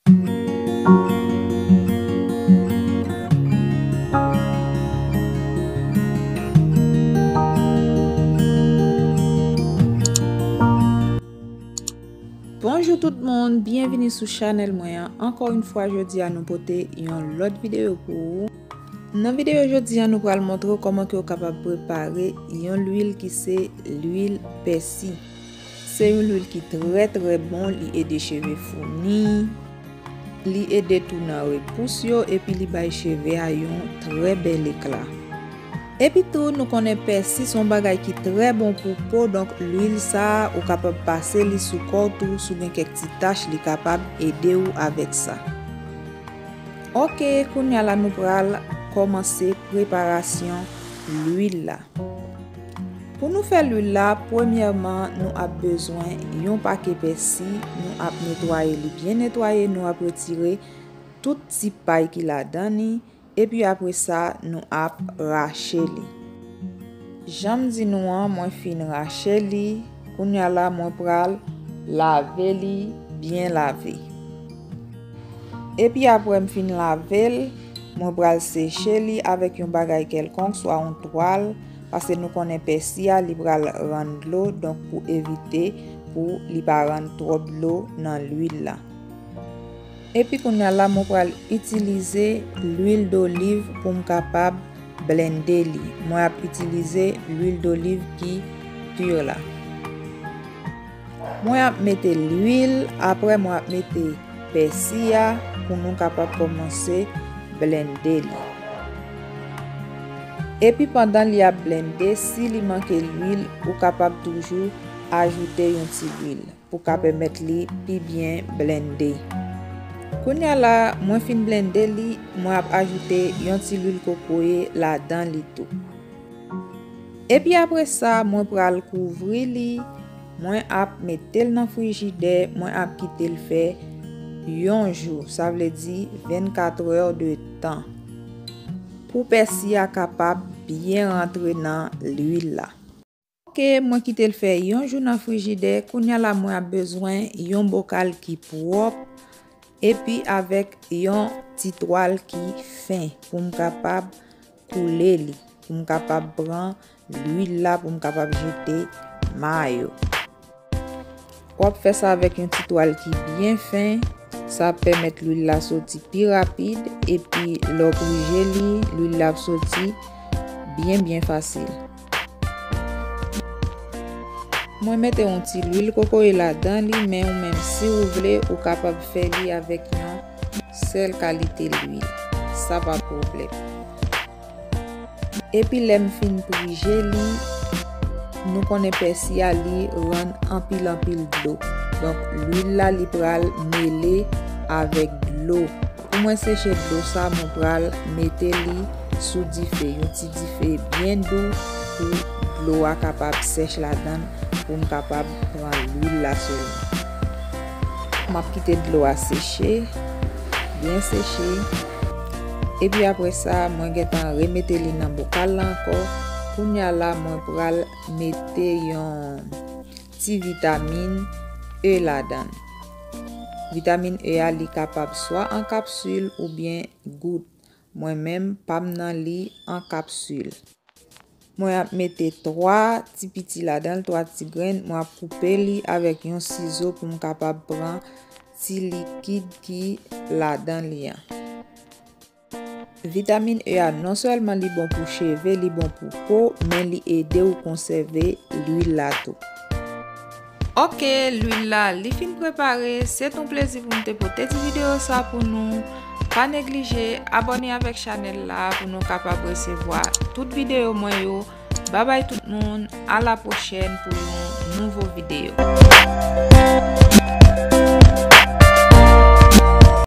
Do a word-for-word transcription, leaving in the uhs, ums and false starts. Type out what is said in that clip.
Bonjou tout moun, byenvini sou chanèl mwen an. Ankò yon fwa, jodi a nou pote yon lòt videyo pou ou. Nan videyo jodi a, nou pral montre w kòman ke w kapab prepare yon lwil ki se lwil pèsi. Se yon lwil ki trè, trè bon, li ede cheve founi, li ede tou nan repous yo, epi li bay cheve a yon trè bèl ekla. Epi tou, nou konnen pèsi se yon bagay ki trè bon pou po, donk lwil sa a, ou kapab pase li sou kò w tou, si w gen kèk ti tach, li kapab ede w avèk sa. Oke, kounye a la nou pral kòmanse preparasyon lwil la. Pou nou fè lwil la, premyèman, nou ap bezwen yon pake pèsi, nou ap netwaye li byen netwaye, nou ap retire tout ti pay ki ladan li, epi apre sa, nou ap rache li. Jan m di nou an, mwen fin rache li, kounye a la mwen pral lave li byen lave. Epi apre m fin lave l, mwen pral seche li avèk yon bagay kèlkonk, swa yon twal, paske nou konnen pèsi a, li pral rann dlo, donk pou evite pou li pa rann twòp dlo nan lwil la. Epi kounye a la, mwen pral itilize lwil doliv pou m kapab blende li. Mwen ap itilize lwil doliv ki pi la. Mwen ap mete lwil, apre mwen ap mete pèsi a pou nou kapab kòmanse blende li. Epi pandan li ap blende, si li manke lwil, ou kapab toujou ajoute yon ti lwil pou ka pèmèt li pi byen blende. Kounye a la, mwen fin blende li, mwen ap ajoute yon ti lwil kokoye ladan li tou. Epi apre sa, mwen pral kouvri li, mwen ap mete l nan frijidè, mwen ap kite l fè yon jou, sa vle di vennkat è de tan. Pou pèsi a kapab byen rantre nan lwil la. Oke, mwen kite l fè yon jou nan frijidè. Kounye a la, mwen ap bezwen yon bokal ki pwòp epi avèk yon ti twal ki fen pou m kapab koule li, pou m kapab pran lwil la, pou m kapab jete ma yo. W ap fè sa avèk yon ti twal ki byen fen. Sa ap pèmèt lwil la soti pi rapid, epi lè w prije li, lwil la ap soti byen, byen fasil. Mwen mete yon ti lwil kokoye ladan li, men ou menm, si ou vle, ou kapab fè li avèk yon sèl kalite lwil. Sa pa pwoblèm. Epi lè m fin prije li, nou konnen pèsi a li rann anpil anpil dlo. Donk lwil la li pral mele avèk dlo. Pou mwen seche dlo sa, mwen pral mete li sou dife, yon ti dife byen dou pou dlo a kapab sèch ladan l, pou m kapab pran lwil la sèlman. M ap kite dlo a seche, byen seche. Epi apre sa, mwen gentan remete li nan bokal la ankò. Kounye a la, mwen pral mete yon ti vitamin E ladan l. Vitamin E a, li kapab swa an kapsil oubyen gout. Mwen menm, pa m nan li an kapsil. Mwen ap mete twa ti piti ladan l, twa ti grenn. Mwen ap koupe li avèk yon sizo pou m kapab pran ti likid ki ladan li an. Vitamin E a, non sèlman li bon pou cheve, li bon pou po, men li ede w konsève lwil la tou. Oke, lwil la, li fin prepare. Se t on plezi pou m te pote ti videyo sa pou nou. Pa neglije abòne avèk chanèl la pou nou kapab resevwa tout videyo mwen yo. Babay tout moun, a la pwochèn pou yon nouvo videyo.